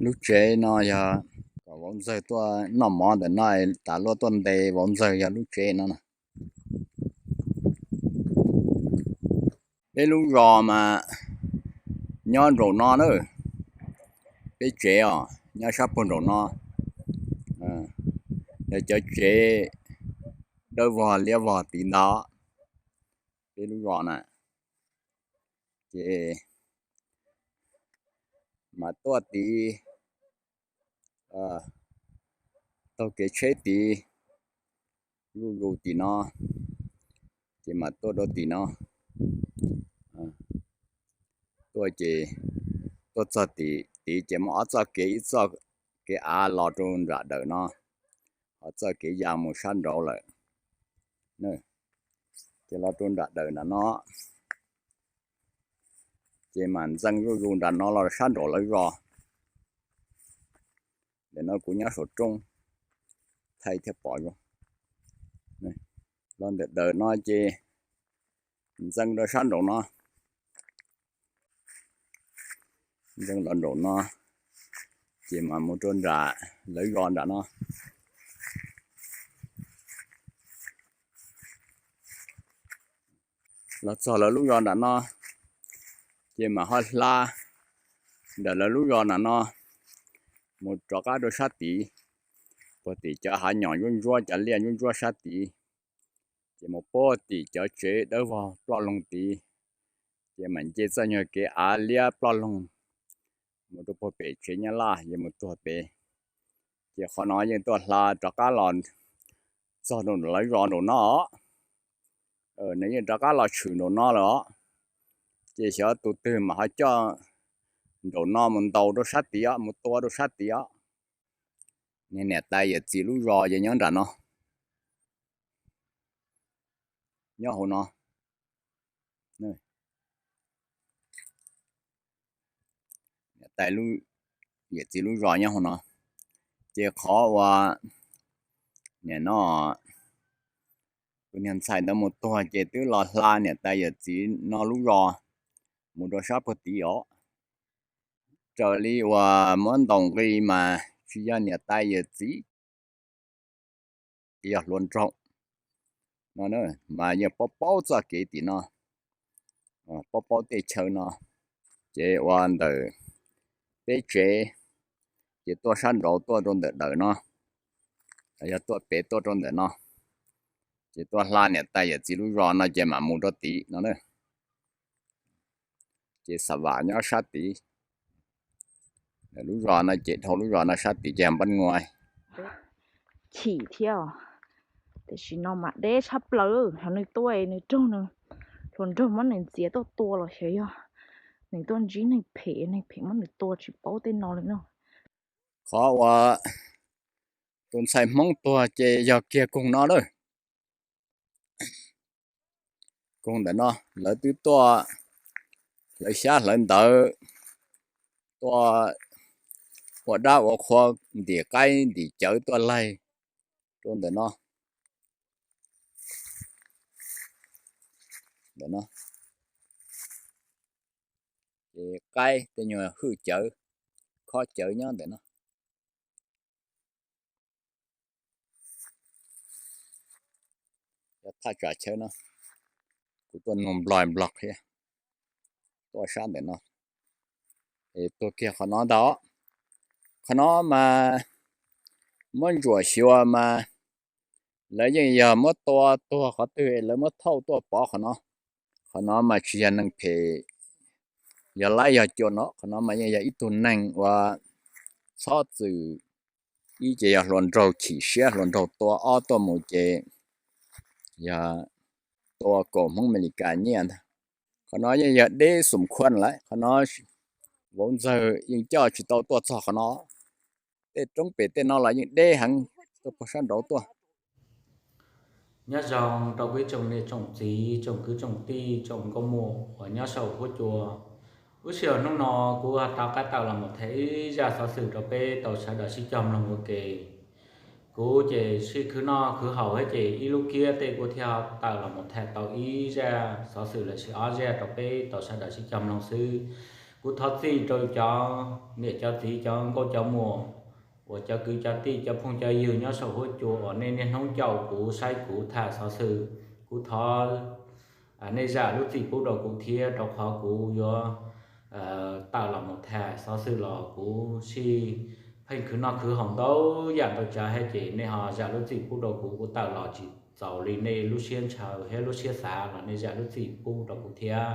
Lub tsev no yog kom vauv ntxawg tuaj noj mov ntawm no, tas luaj tuaj ntes vauv ntxawg yog lub tsev no na. Peb lub zos mas nyob nraum no na, peb tsev os nyob sab puag nraum no. Yog cov tsev dawb vog liab vog tid ntag, peb lub zos na. Ces mas tuaj tid, taug kev tsheb tid, zuj zus tim no, ces mas tuaj rau tim no. Tuaj ces tuaj txog tim tid ces muaj ob txoj kev, ib txoj kev av los rau nram dawm no, ho txoj kev ya mus sab nraud lawm. Ces los rau nram dawm nram no, ces mam ntxeev zuj zus nram no los sab nraum lawv zos. Ntawm no kuv nyob saum rooj thaij thiaj pom zoo. Los ntawm dawm no ces ntxeev rau sab nraum no, ntxeev los nraum no, ces mam mus rau nram lawv zos nram no. Los txog lawv lub zos nram no, ces mam ho hla ntawm lawv lub zos nram no mus rov qab rau sab tid, puag tim cov hav nyom ntsuab ntsuab, cov liaj ntsuab ntsuab sab tid, ces mus puag tim cov tsev dawb vog ploj loog tid, ces mam nce txoj nyuag kev av liab ploj loog mus rau puag pem tsev Nyab Laj, ces mus tuag pem. Ces qhov no yeej tuaj hla rov qab los txog rau lawv zos nraum no os. Nws yeej rov qab los tshwm nraum no lawm os. Ces xyov tus twg mam ho coj nraum no mus ntaus rau sab tid os, mus tua rau sab tid os. Niam tais yawm txiv lub zos ces nyob nram no, nyob hauv no. Niam tais yawm txiv lub zos nyob hauv no. Ces qhov uas nim no tus niag ntxhais ntawd mus tuag ces twb los hla niam tais yawm txiv no lub zos mus rau sab puag tid os. Raws li uas muab ntaus nqi mas tsis yog niam tais yawm txiv, yog hluas nraug no mas yeej paub paub txoj kev tim no, paub paub tej chaw no. Ces ua ntawm peb tsev, ces tuaj sab nraud tuaj rau ntawm dawm no, yog tuaj pem tuaj rau ntawm no, ces tuaj hla niam tais yawm txiv lub zos no ces mam mus rau tid no. Ces xa vam nyob sab tid, lub zos no ces dhau lub zos no sab tid ces npab nua. Chim thiab, tiam sis no mas deb tshaj plaws, yog nws tuaj nws raug nws, hluas nraug muab nws ntxias tuaj tua los xyov yog nws tuaj ntsib neeg phem, neeg phem muab nws tua tsis paub tej no li no. Qhov uas tus ntxhais Hmoob tuag ces yog kiag koog no lawm. Koog ntawm no lawv twb tuaj hlawv xyab hlawv ntawv, tuaj ua dab ua qhua, ntim qaib ntim cawv tuaj laig rau ntawm no. Ntawm no ces qaib tej nyuag hwj cawv, khob cawv nyob ntawm no. Thaj tsam chaw no kuv tuaj nug nplog nplog qhia, tuaj sab ntawm no, tuag kiag qhov no ntag. Qhov no mas muab ntsuam xyuas mas lawv yeej yog muab tua tuag qhov twg lawv muab thauj tuaj pov qhov no. Qhov no mas tsis yog neeg phem, yog laib yog cua no, qhov no mas yeej yog ib tug neeg uas txhob txwm, ib ces yog hluas nraug chim siab hluas nraug tua, ob tuaj mus ces yog tua kaum Hmoob Amelikas nyiaj ntag. Qhov no yeej yog deb xum khuaj lawm, qhov no vauv ntxawg yeej coj tsis tau tuaj txog qhov no. Tej roob pem tej no los yeej deb heev, tuaj puag sab nraud tuaj. Nyob zoo rau peb tsoom niam tsoom txiv, tsoom kwv tsoom tij, tsoom nkauj muam uas nyob saum huab cua. Lub sij hawm hnub no kuv tau qab tawm los mus tham ib zaj xov xwm rau peb tau sawv daws sib cog mloog ua ke. Kuv ces sib khwv noj khwv haus thiab ces ib lub kiab tej kuv thiaj tawm los mus tham tau ib zaj xov xwm los sis ob zaj rau peb tau sawv daws sib cog mloog xwb. Kuv thov txim rau cov niam cov txiv, cov nkauj cov muam, uas cov kwv cov tij, cov phooj cov ywg nyob saum huab cua uas nej niaj hnub caum kuv, saib kuv tham xov xwm. Kuv thov nej zam lub txim pub rau kuv thiab, rau qhov kuv yuav tawm los mus tham xov xwm los kuv sij pheej khwv noj khwv haus ntau yam ntau tsav thiab ces nej ho zam lub txim pub rau kuv, kuv tawm los tsis txaus li nej lub siab ntshaw thiab lub siab xav los nej zam lub txim pub rau kuv thiab.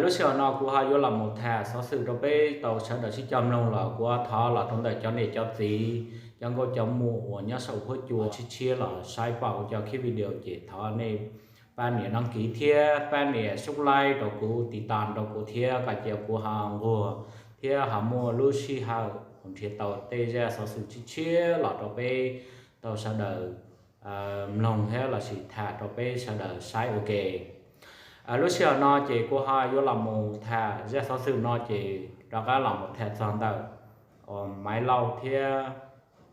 Lub sij hawm no kuv ho yuav los mus tham xov xwm rau peb tau sawv daws sib cog mloog los kuv thov los rau ntawm cov niam cov txiv, cov nkauj cov muam uas nyob saum huab cua tshiab tshiab los saib pom kuv cov clip video ces thov nej pab nias đăng ký thiab pab nias subscribe rau kuv, tiv tas rau kuv thiab kom cia kuv ho nquag thiab ho muaj lub sij hawm mus nrhiav tau tej zaj xov xwm tshiab tshiab los rau peb tau sawv daws mloog thiab los sis tham rau peb sawv daws saib ua ke. Lub sij hawm no ces kuv ho yuav los mus tham zaj xov xwm no ces rov qab los mus tham txog ntawm uas Maiv Lauj thiab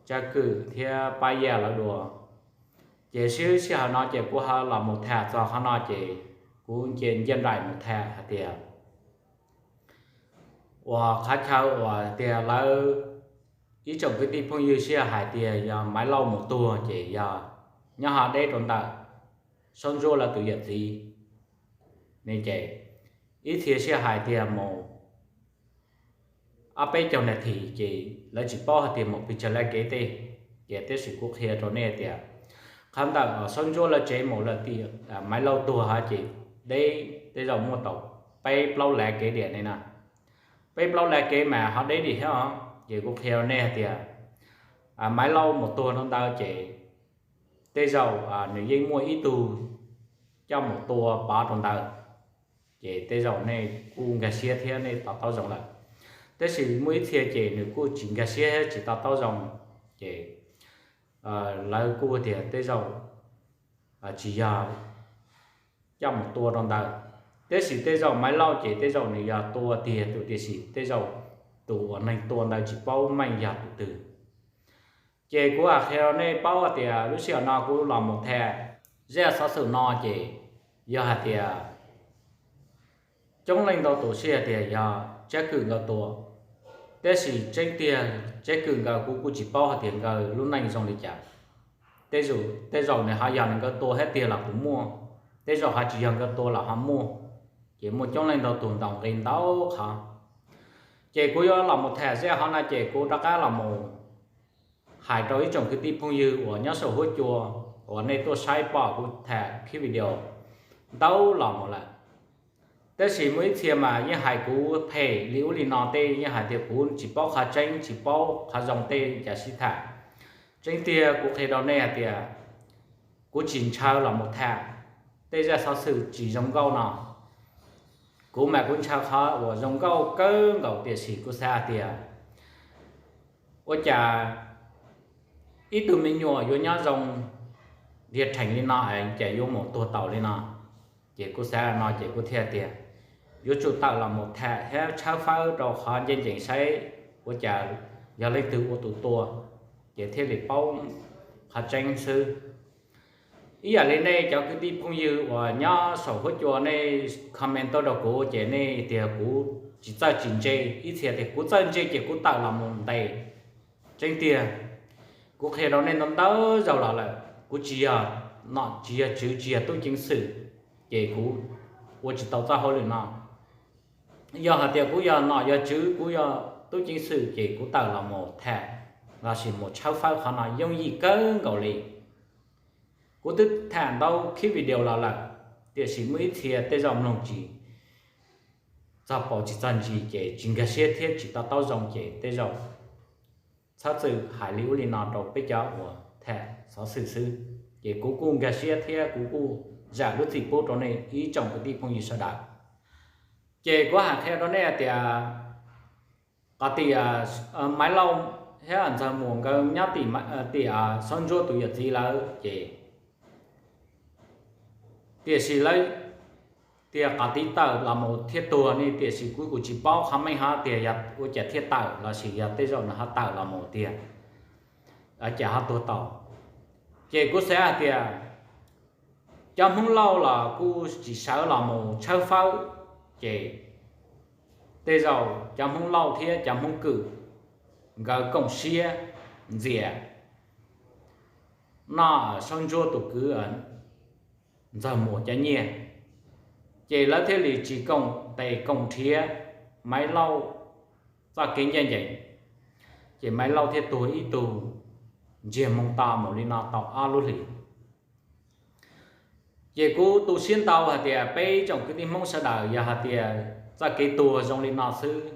Tsab Kwm thiab Pab Yaj lawv dua. Ces sib sij hawm no ces kuv ho los mus tham txog qhov no ces kuv nce nce nraim mus tham hais tias uas qhov chaw uas tias lawv ib tsoom kwv tij phooj ywg sij hawm hais tias yog Maiv Lauj mus tuag ces yog nyob ho deb rau ntawm Saub Ntsuab lawv tus yawm txiv ne ces ib txhia sij hawm hais tias mus ob peb caug nas this ces lawv tsis paub hais tias mus pes tsawg laj kev tej. Ces tab sis kuv qhia rau nej tias qhov ntawm Saub Ntsuab lawv tsev mus lawm tim Maiv Lauj tuag hov ces deb, tej zaum muaj tau peb plaub laj kev diam ne na. Peb plaub laj kev mas ho deb dim thiab os. Ces kuv qhia rau nej hais tias Maiv Lauj mus tuag rau ntawd ces tej zaum nws yeej muaj ib tug coj mus tua pov rau ntawd. Ces tej zaum nej kuj nkag siab thiab nej to taub zoo lawm. Tab sis muaj ib txhia ces nws kuj tsis nkag siab thiab tsis to taub zoo, ces lawv kuj tias tej zaum tsis yog coj mus tua rau ntawd. Tab sis tej zaum Maiv Lauj ces tej zaum nws yog tua tiag tus, tiam sis tej zaum tus uas neeg tua ntawd tsis paub meej yog tus twg. Ces kuv hais qhia rau nej paub hais tias lub sij hawm no kuv los mus tham zaj xov xwm no ces yog hais tias coob leej ntau tus sij hawm tias yog Tsab Kwm nkawd tua. Tab sis tseeb tiag Tsab Kwm nkawd kuv kuj tsis paub hais tias nkawd lub neej zoo li cas. Tej zaum, tej zaum nws ho yog nws nkawd tua thiab tiag los kuj muaj, tej zaum ho tsis yog nkawd tua los ho muaj. Ces muaj coob leej ntau tus ntaus nqi ntau qhov. Ces kuv yuav los mus tham zaj hov no ces kuv rov qab los mus hais rau ib tsoom kwv tij phooj ywg uas nyob saum huab cua uas nej tuaj saib pom kuv tham clip video ntau los mus lawm. Tab sis muaj ib txhia mas yeej hais kuv phem li ub li no tej, yeej hais tias kuv tsis paub qhov tseeb tsis paub qhov zoo tej cas sib tham. Tseeb tiag kuv qhia rau nej hais tias kuv tsis ntshaw los mus tham tej zaj xov xwm tsis zoo nkauj no. Kuv mas kuv ntshaw qhov uas zoo nkauj kawg nkaus, tiam sis kuv xav hais tias ua cas ib tug me nyuam yuav nyob zoo dhia rhees li no es cas yuav mus tuag taus li no. Ces kuv xav no ces kuv thiaj tias yuav tsum tawm los mus tham thiab tshawb fawb rau qhov ncaj ncees saib ua cas yog leej twg ua tus tua, ces thiaj li paub qhov tseeb xwb. Ib yam li nej cov kwv tij phooj ywg uas nyob saum huab cua nej comment tuaj rau kuv ces nej tias kuv tsis txawj tsis ntse, ib txhia tias kuv txawj ntse ces kuv tawm los mus ntes. Tseeb tiag, kuv qhia rau nej ntau ntau zaus los lawm, kuv tsis yog nom tsis yog tswv tsis yog tub ceev xwm, ces kuv ua tsis tau txoj hauj lwm no. Yog hais tias kuv yog nom yog tswv kuv yog tub ceev xwm ces kuv tawm los mus tham los sis mus tshawb fawb qhov no yooj yim kawg nkaus li. Kuv twb tham ntau clip video los lawm, tiam sis muaj ib txhia tej zaum mloog tsis txog paus tsis txog ntsis ces tsis nkag siab thiab tsis to taub zoo ces tej zaum txhob txwm hais li ub li no rau peb cov uas tham xov xwm xwb. Ces kuv kuj nkag siab thiab kuv kuj zam lub txim pub rau nej ib tsoom kwv tij phooj ywg sawv daws. Ces kuv hais qhia rau nej tias qhov tias Maiv Lauj thiab Ntxawg Muas nkawd nyob tim Saub Ntsuab tus yawm txiv lawm ces tiam sis lawv tias qhov tiv tawm los mus thiaj tuag ne, tiam sis kuv kuj tsis paub qhov meej hov tias yog ua cas thiaj tawm los sis yog tej zaum nws ho tawm los mus tiag, cas ho tuag tau. Ces kuv xav hais tias cov Hmoob Lauj los kuj tsis sawv los mus tshawb fawb, ces tej zaum cov Hmoob Lauj thiab cov Hmoob Kwm nkawd koom siab ntxias noj Saub Ntsuab tus kwv Ntxawg Muas cov nyiaj, ces lawv thiaj li tsis koom tes koom nrhiav Maiv Lauj txoj kev ncaj ncees, ces Maiv Lauj thiaj tuag ib tug ntsiag moo to mus li no tau ob lub hlis. Ces kuv tu siab ntau hais tias peb tsoom kwv tij Hmoob sawv daws yog hais tias txoj kev tuag zoo li no xwb,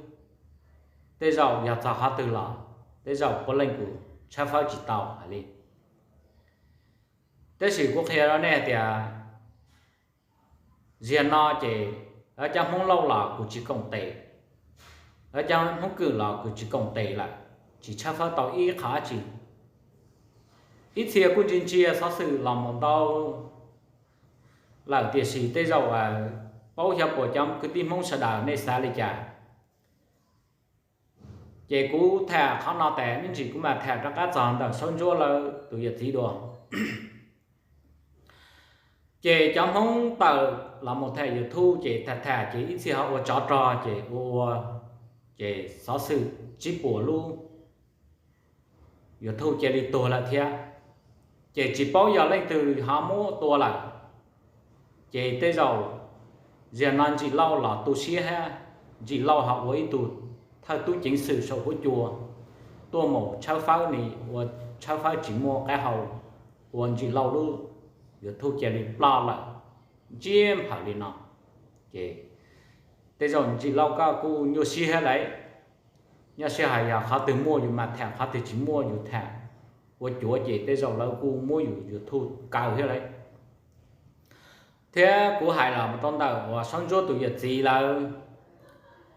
tej zaum yog txog qhov twg los tej zaum puav leej kuj tshawb fawb tsis tau hais li. Tab sis kuv qhia rau nej hais tias ziag no ces lawv cov Hmoob Lauj los kuj tsis koom tes, lawv cov Hmoob Kwm los kuj tsis koom tes lawm, tsis tshawb fawb tau ib qho dab tsi. Ib txhia kuj ntsia ntsia xov xwm los mus ntau lawm, tiam sis tej zaum paub xyov puas cov kwv tij Hmoob sawv daws nej xav li cas. Ces kuv tham qhov no tas me ntsis kuv mam tham rov qab txog ntawm Saub Ntsuab lawv tus yawm txiv dua. Ces cov Hmoob tawm los mus tham YouTube ces tham tham ces ib txhia ho ua tsov rog ces ua ua, ces xov xwm tsib puas lub YouTube cia li tuag lawm thiab. Ces tsis paub yog leej twg ho muab tua lawm. Ces tej zaum ziag no Ntsim Lauj los tu siab thiab, Ntsim Lauj ho ua ib tug thawj tub ceev xwm saum huab cua tuaj mus tshawb fawb ni, ua tshawb fawb tsis muaj qab hau, ua Ntsim Lauj lub YouTube cia li ploj lawm ntsiag nphaws li no. Ces tej zaum Ntsim Lauj koj kuj nyuaj siab thiab lauj. Nyuaj siab hais yog qhov twg muaj yus mam tham, qhov twg tsis muaj yus tham ua cuav ces tej zaum lawv kuj muab yus YouTube kaw thiab lauj. Thiab kuv hais los mus rau ntawm uas Saub Ntsuab tus yawm txiv lawv,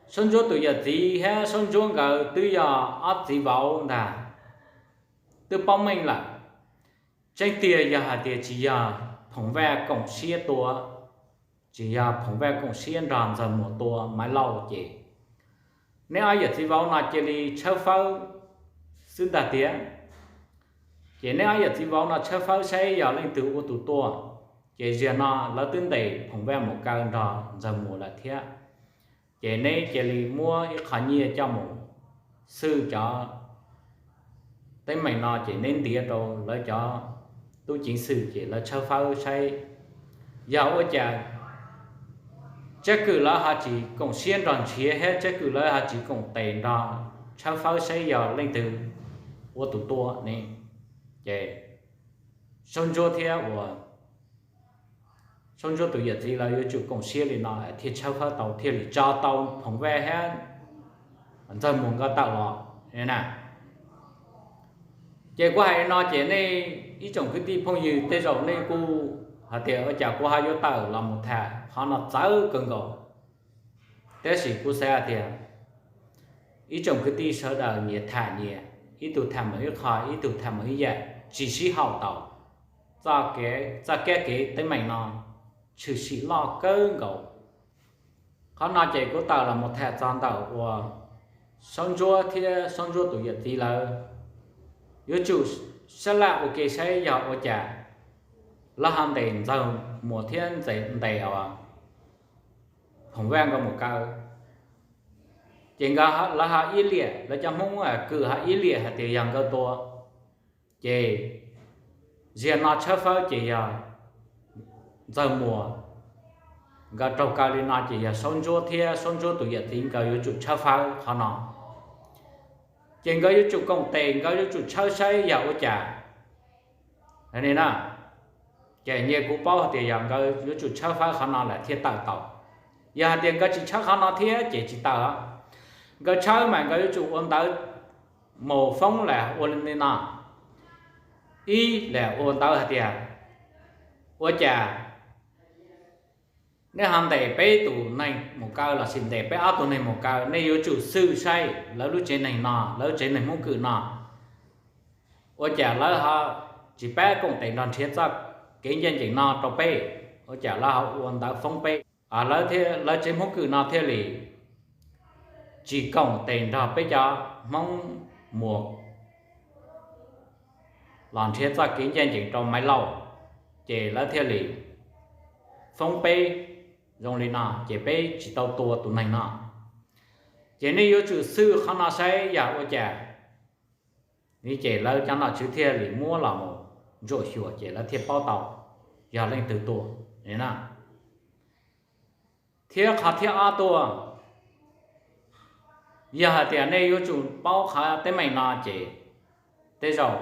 Saub Ntsuab tus yawm txiv thiab Saub Ntsuab nkawd twb yog ob txiv vauv ntag, twb paub meej lawm. Tseeb tiag yog hais tias tsis yog Phoom Vaj koom siab tua, tsis yog Phoom Vaj koom siab nrog Ntxawg Muas tua Maiv Lauj ces neb ob yawm txiv vauv no cia li tshawb fawb xwb ntag tiag. Ces neb ob yawm txiv vauv no tshawb fawb saib yog leej twg ua tus tua, ces ziag no lawv twb ntes Phoom Vaj mus kaw nrog Ntxawg Muas lawm thiab. Ces neb cia li muab ib qho nyiaj coj mus xwj cov teeb meem no ces neb ntiav rau lawv cov tub ceev xwm ces lawv tshawb fawb saib yog ua cas Tsab Kwm lawv ho tsis koom siab nrog nrhiav thiab Tsab Kwm lawv ho tsis koom tes nrog tshawb fawb saib yog leej twg ua tus tua ne. Ces Saub Ntsuab thiab uas Saub Ntsuab tus yawm txiv lawv yuav tsum koom siab li no thiaj tshawb fawb tau thiaj li tso tau Phoom Vaj thiab Ntxawg Muas nkawd tawm los na. Ces kuv hais li no ces nej ib tsoom kwv tij phooj ywg tej zaum nej kuj hais tias ua cas kuv ho yuav tawm los mus tham qhov no txawv kawg nkaus. Tab sis kuv xav hais tias ib tsoom kwv tij sawv daws nyias tham nyias, ib tug tham mus ib qho ib tug tham mus ib yam tsis sib haum tau. Txoj kab kev teeb meem no tshwm sim loj kawg nkaus. Qhov no ces kuv tawm los mus tham txog ntawm uas Saub Ntsuab thiab Saub Ntsuab tus yawm txiv lawv yuav tsum sab laj ua ke saib yog ua cas lawv ho ntes Ntxawg Muas thiab ntes Phoom Vaj nkawd mus kaw. Ces lawv ho ib liam, lawv cov Hmoob Kwm ho ib liam hais tias yog nkawd tua. Ces ziag no tshawb fawb ces yog Ntxawg Muas nkawd raug kaw li no ces yog Saub Ntsuab thiab Saub Ntsuab tus yawm txiv nkawd yuav tsum tshawb fawb qhov no. Ces nkawd yuav tsum koom tes, nkawd yuav tsum tshawb saib yog ua cas. Ces nyias kuv paub hais tias yog nkawd yuav tsum tshawb fawb qhov no lawm thiaj tawm tau. Yog hais tias nkawd tsis tshawb qhov no thiab ces tsis tawm. Nkawd tshawb mas nkawd yuav tsum ua ntawv mus foob lam ua li no. Ib lam ua ntawv hais tias ua cas nej ho ntes peb tus neeg mus kaw lossis ntes peb ob tug neeg mus kaw, nej yuav tsum xwj saib lawv lub tsev neeg no, lawv tsev neeg Hmoob Kwm no, ua cas lawv ho tsis pab koom tes nrog nrhiav txoj kev ncaj ncees no rau peb, ua cas lawv ho ua ntawv foob peb. Lawv tsev Hmoob Kwm no thiaj li tsis koom tes nrog peb cov Hmoob Muas los nrhiav txoj kev ncaj ncees rau Maiv Lauj, ces lawv thiaj li foob peb zoo li no ces peb tsis tau tua tus neeg no. Ces nej yuav tsum xwj qhov no saib yog ua cas, ces lawv cov nom tswv thiaj li muab los mus ntsuam xyuas ces lawv thiaj paub tau yog leej twg tua na. Thiab qhov thib ob tuaj, yog hais tias nej yuav tsum paub qhov teeb meem no ces tej zaum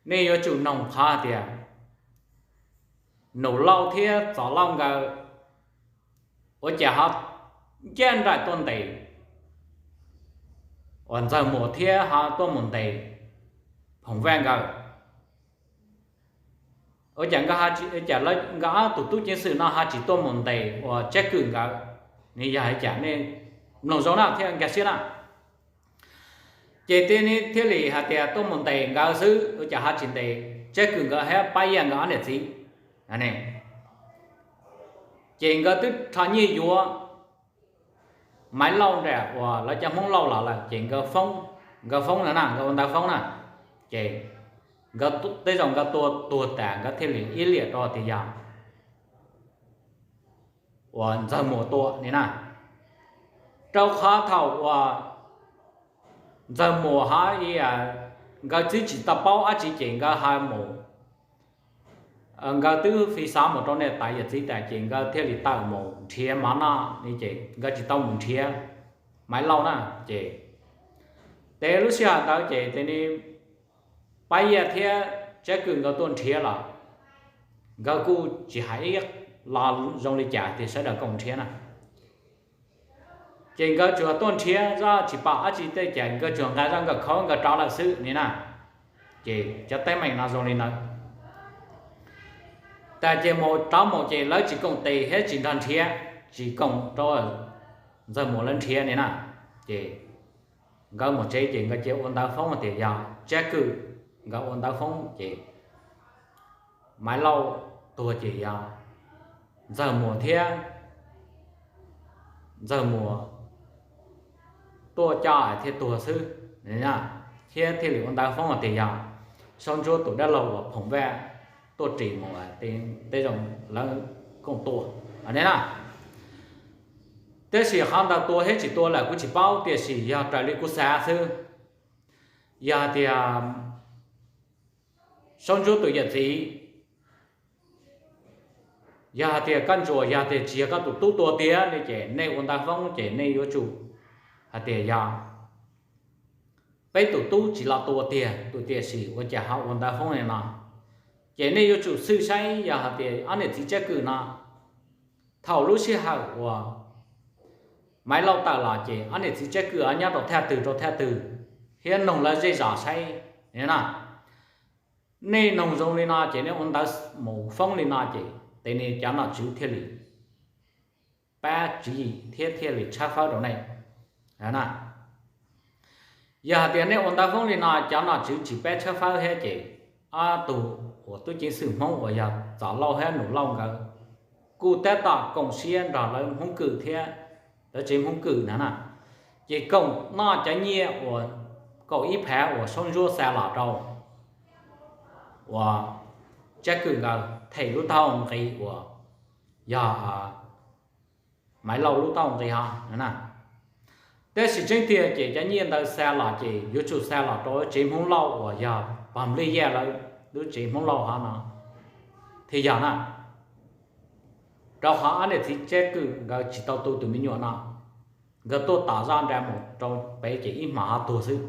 nej yuav tsum noog qhov hais tias Nus Lauj thiab Txos Lauj nkawd ua cas ho ncaj nraim tuaj ntes uas Ntxawg Muas thiab ho tuaj mus ntes Phoom Vaj nkawd. Ua cas nkawd ob tug tub ceev xwm no ho tsis tuaj mus ntes uas Tsab Kwm nkawd? Nws yog hais cas? Nej mloog zoo na thiab nkag siab na. Ces tej ne thiaj li hais tias tuaj mus ntes nkawd xwb, ua cas ho tsis ntes Tsab Kwm nkawd thiab Pab Yaj nkawd ob niam txiv? Ces nkawd twb rho nyiaj yuav Maiv Lauj nram uas lawv cov Hmoob Lauj los lawm ces nkawd foob, nkawd foob no na, nkawd ua ntawv foob na. Ces nkawd tej zaum nkawd tua tuag tas nkawd thiaj li iab liam rau tias yog uas Ntxawg Muas tua ni na. Rau qhov thaum uas Ntxawg Muas ho nkawd twb tsis tau paub dab tsi ces nkawd ho mus, nkawd twb fi xov mus rau niam tais yawm txiv tas ces nkawd thiaj li tawm mus nrhiav mov noj ni ces nkawd tsis tau mus nrhiav Maiv Lauj na. Ces tes lub sij hawm ntawd ces tes ni Pab Yaj thiab Tsab Kwm nkawd tuaj nrhiav los nkawd kuj tsis hais ib lo zoo li cas tias sawv daws koom nrhiav na. Ces nkawd tsuas tuaj nrhiav zoj tsis pom dab tsi tej ces nkawd tsuas nqa zoj nkawd khau nkawd rov lawm xwb ni na. Ces cov teeb meem no zoo li ntawd. Tas ces mus rov mus ces lawv tsis koom tes thiab tsis nrog nrhiav, tsis koom rau Ntxawg Muas lawv nrhiav ni na. Ces nkawd mus tsev ces nkawd cia ua ntawv foob tias yog Tsab Kwm nkawd ua ntawv foob ces Maiv Lauj tuag ces yog Ntxawg Muas thiab Ntxawg Muas tuaj coj thiaj tuag xwb, thiab thiaj li ua ntawv foob tias yog Saub Ntsuab tus dab laug uas Phoom Vaj tuaj ris mus, tej zaum lawv koom tua ni na. Tab sis qhov ntawd tua thiab tsis tua lawm kuv tsis paub, tiam sis yog raws li kuv xav xwb, yog hais tias Saub Ntsuab tus yawm txiv, yog hais tias koj ntsuas, yog tias tsis yog koj tus tub tua tiag ne ces nej ua ntawv foob ces nej yuav tsum hais tias yog peb tus tub tsis los tua tiag tus, tiam sis ua cas ho ua ntawv foob li no. Ces nej yuav tsum xwj saib yog hais tias ob niam txiv Tsab Kwm no, thaum lub sij hawm uas Maiv Lauj tawm los ces ob niam txiv Tsab Kwm nyob rau thaj twg rau thaj twg, thiab noog lawv zej zos saib na. Nej noog zoo li no ces nej ua ntawv mus foob li no ces tes ni cov nom tswv thiaj li pab tswv yim thiab thiaj li tshawb fawb rau nej na. Yog hais tias nej ua ntawv foob li no cov nom tswv tsis pab tshawb fawb thiab ces ob tug uas tub ceev xwm Hmoob uas yog Txos Lauj thiab Nus Lauj nkawd kuj tab tom koom siab nrog lawv Hmoob Kwm thiab lawv tsev Hmoob Kwm na na, ces koom noj cov nyiaj uas kaum ib phav uas Saub Ntsuab xa los rau uas Tsab Kwm nkawd them lub taub hau nqi uas yog Maiv Lauj lub taub hau nqi ho na. Tab sis tseeb tiag ces cov nyiaj ntawd xa los ces yuav tsum xa los rau tsev Hmoob Lauj uas yog pog Nplij Yaj lawv lub tsev Hmoob Lauj ho no thiaj yog na. Rau qhov ob niam txiv Tsab Kwm nkawd tsis tau tu tus me nyuam no, nkawd tuaj tom zoj nra mus rau pem ces ib hmos ho tuag xwb,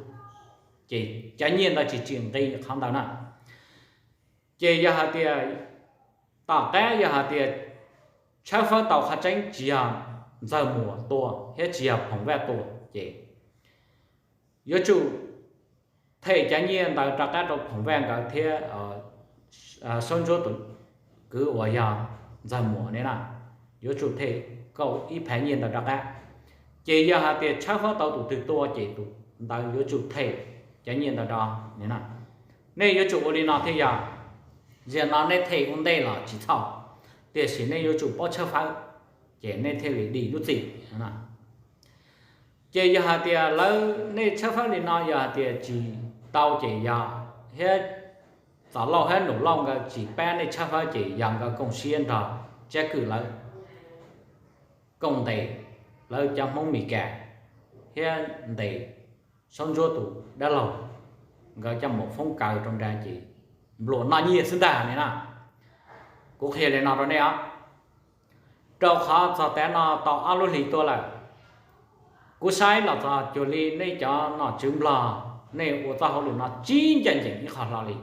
ces cov nyiaj ntawd tsis tsim nqi qhov ntawd na. Ces yog hais tias tom qab yog hais tias tshawb fawb tau qhov tseeb tsis yog Ntxawg Muas tua thiab tsis yog Phoom Vaj tua ces yuav tsum them cov nyiaj ntawd rov qab rau Phoom Vaj nkawd thiab Saub Ntsuab tus kwv uas yog Ntxawg Muas ne na, yuav tsum them kaum ib phav nyiaj ntawd rov qab. Ces yog hais tias tshawb fawb tau tus twg tua ces tus ntawd yuav tsum them cov nyiaj ntawd rov ne na. Nej yuav tsum ua li no thiaj yog. Zaum no nej them ua ntej los tsis txhaum, tiam sis nej yuav tsum paub tshawb fawb, ces nej thiaj li dim lub txim. Ces yog hais tias lawv nej tshawb fawb li no yog hais tias tsis tau ces yog thiab Txos Lauj thiab Nus Lauj nkawd tsis pab nej tshawb fawb ces yog nkawd koom siab nrog Tsab Kwm lawv koom ntes lawv cov Hmoob Mes Kas thiab ntes Saub Ntsuab tus dab laug, nkawd coj mus foob kaw rau nrad ces nplua noj nyiaj xwb ntag ne na. Kuv qhia li no rau nej os, rau qhov txog tav no tau ob lub hlis tuaj lawm, kuv saib los txog cuag li nej cov nom tswv Nplog, nej ua txoj hauj lwm no tsis ncaj ncees ib qho hlo li.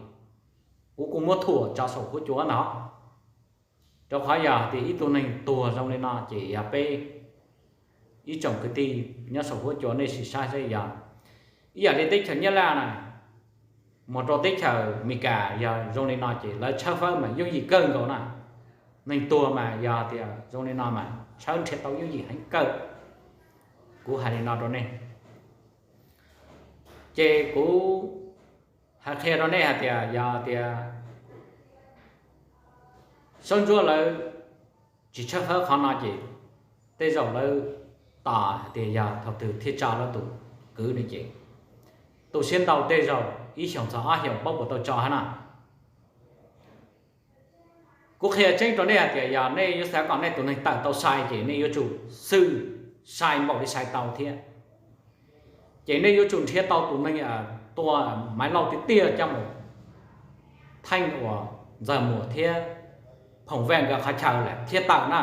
Kuv kuj muab thuam tso saum huab cua ntag, rau qhov yog tias ib tug neeg tuag zoo li no ces yog peb ib tsoom kwv tij nyob saum huab cua nej sim saib saib yog ib yam li teb chaws Nyab Laj na mus rau teb chaws Amelikas yog zoo li no ces lawv tshawb fawb mas yooj yim kawg nkaus na. Neeg tuag mas yog tias zoo li no mas tshawb nrhiav tau yooj yim heev kawg. Kuv hais li no rau nej, ces kuv hais qhia rau nej hais tias yog tias Saub Ntsuab lawv tsis tshawb fawb qhov no ces tej zaum lawv tos hais tias yog thaum twg thiaj tso lawv tus kwv no ces tu siab ntau tej zaum ib xyoos txog ob xyoos paub puas tau tso hab na. Kuv qhia tseeb rau nej hais tias yog nej yuav xav kom nej tus neeg tawm tau sai ces nej yuav tsum xwm sai npaum li sai tau thiab. Ces nej yuav tsum nrhiav tau tus neeg tua Maiv Lauj tiag tiag coj mus theej uas Ntxawg Muas thiab Phoom Vaj nkawd qhov chaw lawm thiaj tawm na.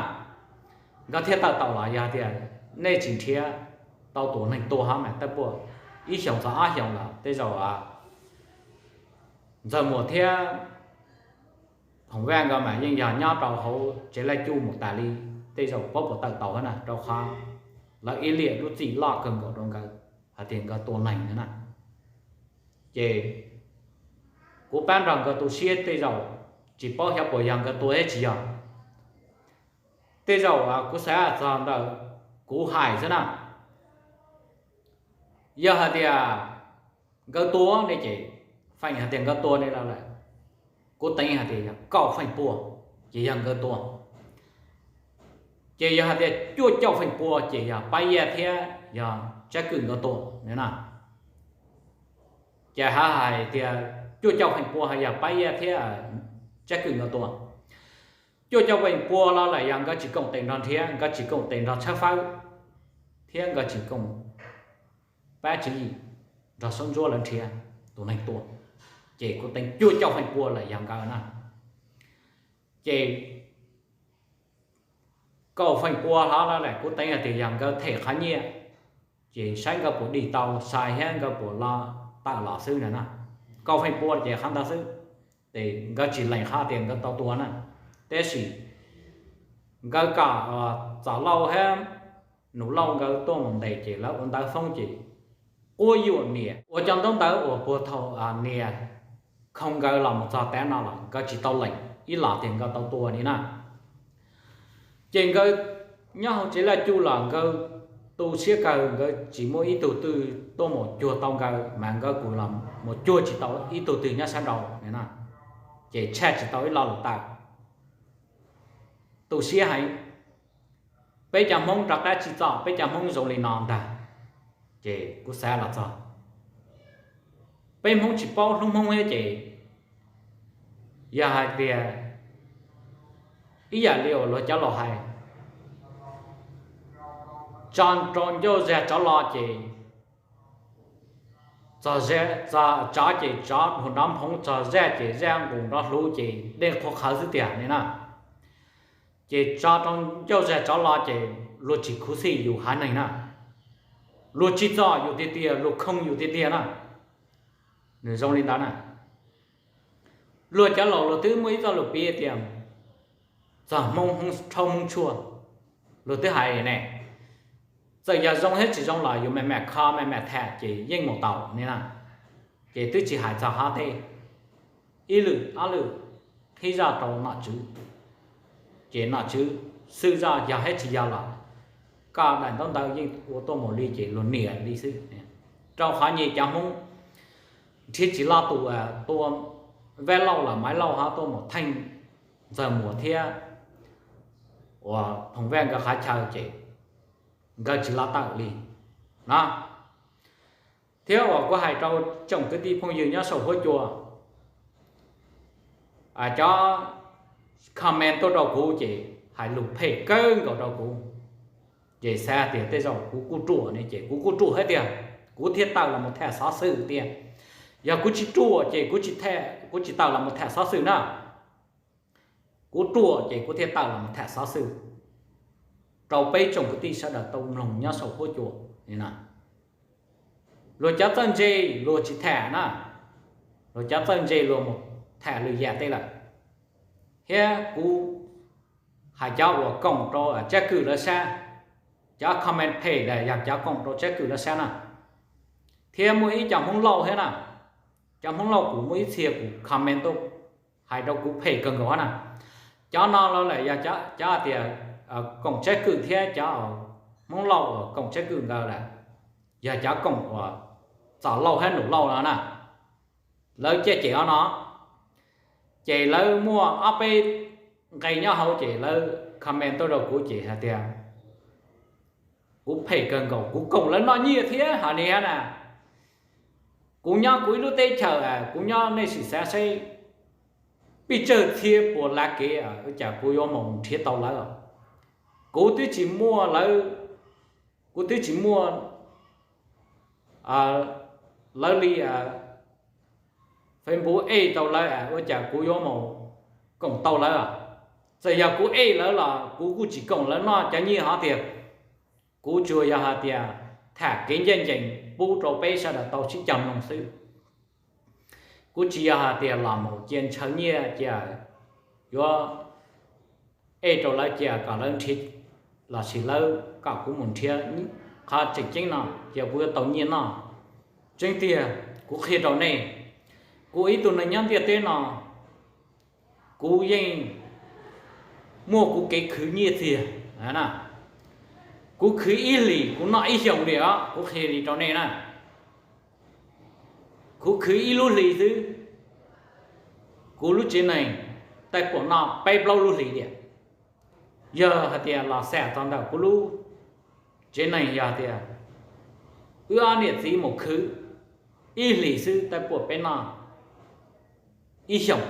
Nkawd thiaj tawm tau los yog tias nej tsis nrhiav tau tus neeg tua hab mas tej puas ib xyoos txog ob xyoos los tej zaum Ntxawg Muas thiab Phoom Vaj nkawd mas yeej yog nyob rau hauv tsev laj cuj mus tas li, tej zaum paub puas tawm tau hab na, rau qhov lawv ib liam lub txim loj kawg nkaus rau nkawd hais tias nkawd tua neeg na. Ces kuv pab nrog nkawd tu siab tej zaum tsis paub xyov puas yog nkawd tua thiab tsis yog. Tej zaum kuv xav txog ntawm kuv hais xwb na. Yog hais tias nkawd tua ne ces feem hais tias nkawd tua ne lawm, kuv teev hais tias yog kaum feem pua ces yog nkawd tua. Ces yog hais tias cuaj caum feem pua ces yog Pab Yaj thiab yog Tsab Kwm nkawd tua na. Ces hais tias cuaj caum feem pua yog Pab Yaj thiab Tsab Kwm nkawd tua. Cuaj caum feem pua los lawm yog nkawd tsis koom tes nrog nrhiav, nkawd tsis koom tes nrog tshawb fawb, thiab nkawd tsis koom pab tswv yim nrog Saub Ntsuab lawv nrhiav tus neeg tua. Ces kuv teev cuaj caum feem pua lawm yog nkawd na. Ces kaum feem pua hlo lawm kuv teev hais tias yog nkawd them qhov nyiaj, ces saib nkawd puas dim tau sai thiab nkawd puas los tawm los xwb na. Kaum feem pua ces qhov ntawd xwb, ces nkawd tsis lees qhov tias nkawd tau tua na. Tab sis nkawd kom Txos Lauj thiab Nus Lauj nkawd tuaj mus ntes ces lawv ua ntawv foob ces quab yuam niam ua cov ntaub ntawv uas puag thaum niam khoo nkawd los mus txog tav no los nkawd tsis tau lees ib los tias nkawd tau tua li na. Ces nkawd nyob hauv tsev laj cuj los nkawd tu siab kawg, nkawd tsis muaj ib tug twg tuaj mus cuag tau nkawd, mas nkawd kuj los mus cuag tsis tau ib tug twg nyob sab nraud na. Ces tshaj tsis tau ib lo lus tawm. Tu siab heev. Peb cov Hmoob rov qab tsim txom peb cov Hmoob zoo li no ntag. Ces kuv xav los txog peb Hmoob tsis paub hlub Hmoob thiab ces yog hais tias ib yam li uas luag cov laus hais, tso rau ncauj zag tsov lo ces txog, txog tsov ces tsov dhuav nrov nphoov, txog zaj ces zaj nqus nrov hluv ces dej qhuav qhawv xwb tiag ne na. Ces tso rau ncauj zag tsov lo ces luag tsis khuv xim yus haiv neeg na, luag tsis txom yus tiag tiag, luag khoo yus tiag tiag na. Nws zoo li ntawd na. Luag cov laus luag twb muaj ib txoj lus piv tias txog Hmoob rhaub Hmoob tshuaj, luag twb hais ne, txawm yog zoo thiab tsis zoo los yus mam mam kho mam mam tham ces yeej mus tau ne na. Ces twb tsis hais txog qhov tej ib lwm ob lwm qhib zoj rau nom tswv, ces nom tswv xwb zoj yog thiab tsis yog los koj daim ntaub ntawv yeej ua tuaj mus li ces luag niam li xwb. Rau qhov nyias cov Hmoob nrhiav tsis loj tus tua Vaj Lauj los Maiv Lauj ho tuaj mus theej Ntxawg Muas thiab uas Phoom Vaj nkawd qhov chaw ces nkawd tsis loj tawm li no. Thiab uas kuv hais rau tsoom kwv tij phooj ywg nyob saum huab cua, cov comment tuaj rau kuv ces hais lus phem kawg nkaus rau kuv. Ces xav tias tej zaum kuv kuj ruam ne, ces kuv kuj ruam thiab tiag, kuv thiaj tawm los mus tham xov xwm tiag. Yog kuv tsis ruam ces kuv tsis tawm los mus tham xov xwm na. Kuv ruam ces kuv thiaj tawm los mus tham xov xwm rau peb tsoom kwv tij sawv daws tau mloog nyob saum huab cua. Luag cov txawj ntse luag tsis tham na, luag cov txawj ntse luag mus tham lwm yam tej lawm. Thiab kuv hais cov uas koom rau Tsab Kwm lawv sab, cov comment phem los yog cov koom rau Tsab Kwm lawv sab na. Thiab muaj ib co Hmoob Lauj thiab na, cov Hmoob Lauj kuv muaj ib txhia kuv comment tuaj hais rau kuv phem kawg nkaus na. Cov no los lawm yog cov hais tias koom Tsab Kwm thiab cov Hmoob Lauj uas koom Tsab Kwm ntawd lawm, yog cov koom uas Txom Lauj thiab Num Lauj no na. Lawv caj ces ob no, ces lawv muaj ob peb nqe nyob hauv ces lawv comment tuaj rau kuv ces hais tias kuv phem kawg nkaus, kuv koom lawv noj nyiaj thiab hais li na. Kuv nyob kuv ib lub teb chaws, kuv nyob, nej sim xav seb, pij tsawg txhiab puas lav kev, ua cas kuv yuav mus nrhiav tau lawv? Kuv twb tsis muaj lawv, kuv twb tsis muaj lawv li Facebook add tau lawv, ua cas kuv yuav mus koom tau lawv? Txawm yog kuv add lawv los kuv kuj tsis koom lawv noj cov nyiaj hov tiag. Kuv tsuas yog hais tias tham kev ncaj ncees pub rau peb sawv daws tau sib cog mloog xwb. Kuv tsis yog hais tias los mus cia ntshaw nyiaj cia yuav add rau lawv cia kom lawv nrhiav, lossis lawv kom kuv mus nrhiav qhov tseem ceeb no cia kuv yuav tau nyiaj noj. Tseeb tiag, kuv qhia rau nej, kuv ib tug neeg nyob ntiaj teb no, kuv yeej muaj kuv kev khwv nyiaj tiag. Kuv khwv ib hlis kuv noj ib xyoos li os, kuv qhia li rau nej na. Kuv khwv ib lub hlis xwb, kuv lub tsev neeg tej puas noj peb plaub lub hlis tiag. Yog hais tias los xam txog ntawm kuv lub tsev neeg, yog tias wb ob niam txiv mus khwv ib hlis xwb tej puas peb noj ib xyoos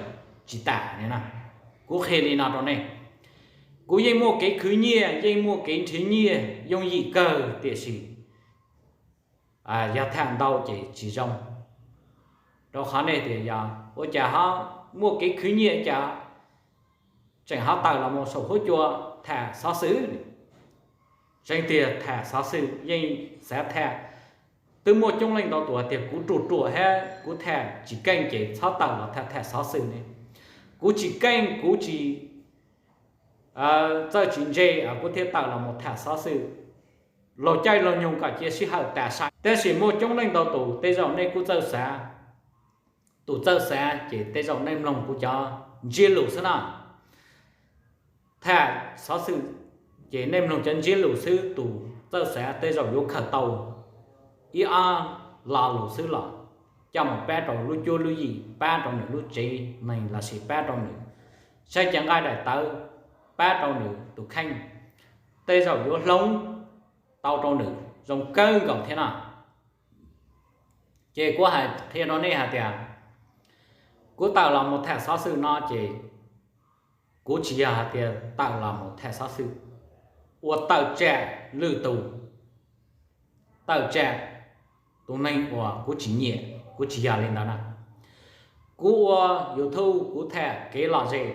tsis tas na. Kuv qhia li no rau nej, kuv yeej muaj kev khwv nyiaj, yeej muaj kev nrhiav nyiaj yooj yim kawg, tiam sis yog tham ntau ces tsis zoo. Rau qhov nej tias yog ua cas ho muaj kev khwv nyiaj cas tseem ho tawm los mus saum huab cua tham xov xwm? Tseeb tiag tham xov xwm yeej xav tham. Twb muaj coob leej ntau tus tias kuv ruam ruam thiab kuv tham tsis keej ces txhob tawm los tham tham xov xwm ne. Kuv tsis keej, kuv tsis txawj tsis ntse, kuv thiaj tawm los mus tham xov xwm. Laug caij laug nyoog kom cia sij hawm tas sai. Tab sis muaj coob leej ntau tus tej zaum nej kuj txawj xav, tus txawj xav ces tej zaum nej mloog kuv cov ntsiab lus xwb na. Tham xov xwm ces nej mloog cov ntsiab lus xwb, tus txawj xav tej zaum yuav khaws tau ib ob lo lus xwb los coj mus pab rau lub cuab lub yig, pab rau nws lub tsev neeg lossis pab rau nws saib cov nqaij daim tawv, pab rau nws tus kheej, tej zaum yuav hloov tau rau nws zoo kawg nkaus thiab na. Ces kuv hais qhia rau nej hais tias kuv tawm los mus tham xov xwm no ces kuv tsis yog hais tias tawm los mus tham xov xwm ua tawm tsam lwm tus, tawm tsam tus neeg uas kuv tsis nyiam, kuv tsis yog li ntawd na. Kuv ua YouTube kuv tham kev lom zem,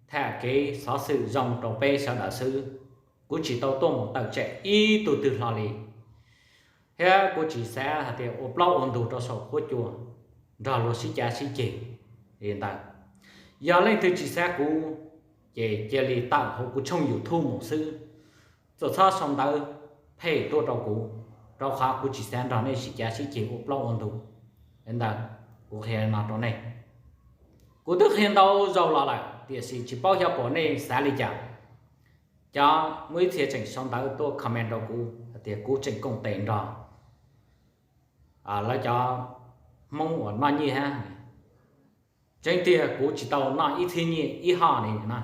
tham kev xov xwm zoo rau peb sawv daws xwb. Kuv tsis tau tuaj mus tawm tsam ib tug twg hlo li, thiab kuv tsis xav hais tias ua plaub ua ntug rau saum huab cua nrog luag sib cav sib ceg li ntawd. Yog leej twg tsis xav kuv ces cia li tawm hauv kuv tshooj YouTube mus xwb, txawm txhob sau ntawv phem tuaj rau kuv, rau qhov kuv tsis xav nrog nej sib cav sib ceg ua plaub ua ntug li ntawd. Kuv qhia no rau nej, kuv twb qhia ntau zaus los lawm tiam sis tsis paub xyov puas nej xav li cas. Cov muaj ib txhia tseem sau ntawv tuaj comment rau kuv hais tias kuv tseem koom tes nrog lawv cov Hmoob uas noj nyiaj hab. Tseeb tiag kuv tsis tau noj ib txhiab nyiaj ib hoj li na.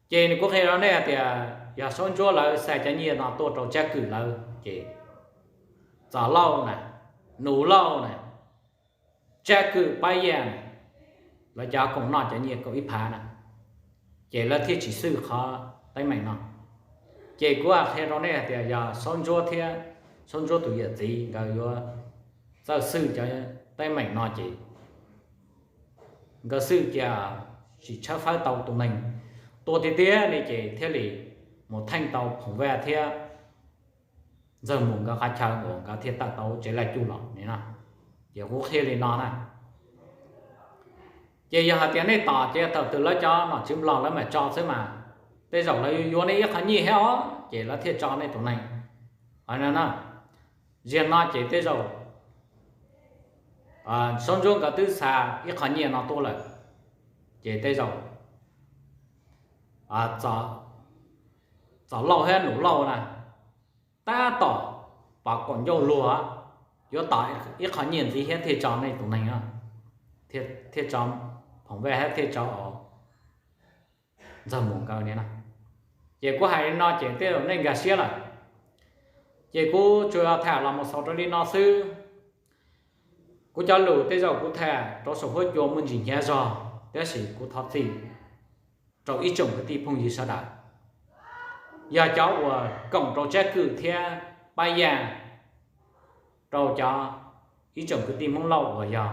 Ces nws kuv qhia rau nej hais tias yog Saub Ntsuab lawv xa cov nyiaj no tuaj rau Tsab Kwm lawv ces Txom Lauj na, Nus Lauj na, Tsab Kwm Pab Yaj na, lawv cov koom noj cov nyiaj kaum ib phav na, ces lawv thiaj tsis xwj qhov teeb meem no. Ces kuv qhia rau nej hais tias yog Saub Ntsuab thiab Saub Ntsuab tus yawm txiv nkawd yuav txawj xwj cov teeb meem no ces nkawd xwj cia tsis tshawb fawb tau tus neeg tua tiag tiag li ces thiaj li mus theej tau Phoom Vaj thiab Ntxawg Mus nkawd qhov chaw uas nkawd thiaj tawm tau tsev laj cuj los no. Ces kuv qhia li no na. Ces yog hais tias nej tom ces thaum twg lawv cov nom tswv Nplog lawv mam tso xwb mas, tej zaum lawv yuav nej ib qho nyiaj thiab os, ces lawv thiaj tso nej tus neeg. Qhov no na, ziag no ces tej zaum Saub Ntsuab nkawd twb xa ib qho nyiaj no tuaj lawm, ces tej zaum Txom Lauj thiab Num Lauj na, tab tom pom kaum ncauj luag, yuav tom ib qho nyiaj ntxiv thiab thiaj tso nej tus neeg, thiaj tso Phoom Vaj thiab thiaj tso Ntxawg Mus nkawd ni na. Ces kuv hais li no ces tej zaum nej nkag siab lawm. Ces kuv tsuas tham los mus xaus rau li no xwb. Kuv cov lus tej zaum kuv tham rau saum huab cua muaj ntsis hnyav zog, tab sis kuv thov txim rau ib tsoom kwv tij phooj ywg sawv daws, yog cov uas koom rau Tsab Kwm thiab Pab Yaj, rau cov ib tsoom kwv tij Hmoob Lauj uas yog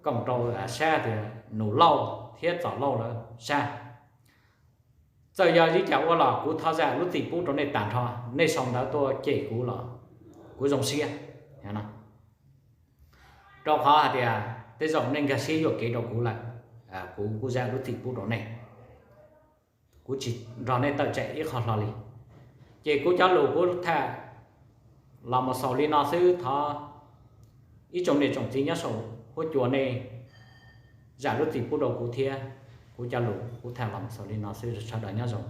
koom rau sab tias Num Lauj thiab Txom Lauj lawv sab. Txawm yog li cas ua los kuv thov zam lub txim pub rau nej tag nrho, nej sau ntawv tuaj cem kuv los kuv zoo siab, rau qhov hais tias tej zaum nej nkag siab yuam kev rau kuv lawm, kuv kuj zam lub txim pub rau nej, kuv tsis nrog nej tawm tsam ib qho hlo li. Ces kuv cov lus kuv tham los mus xaus li no xwb, thov ib tsoom niam tsoom txiv nyob saum huab cua nej zam lub txim pub rau kuv thiab. Kuv cov lus kuv tham los mus xaus li no xwb, sawv daws nyob zoo.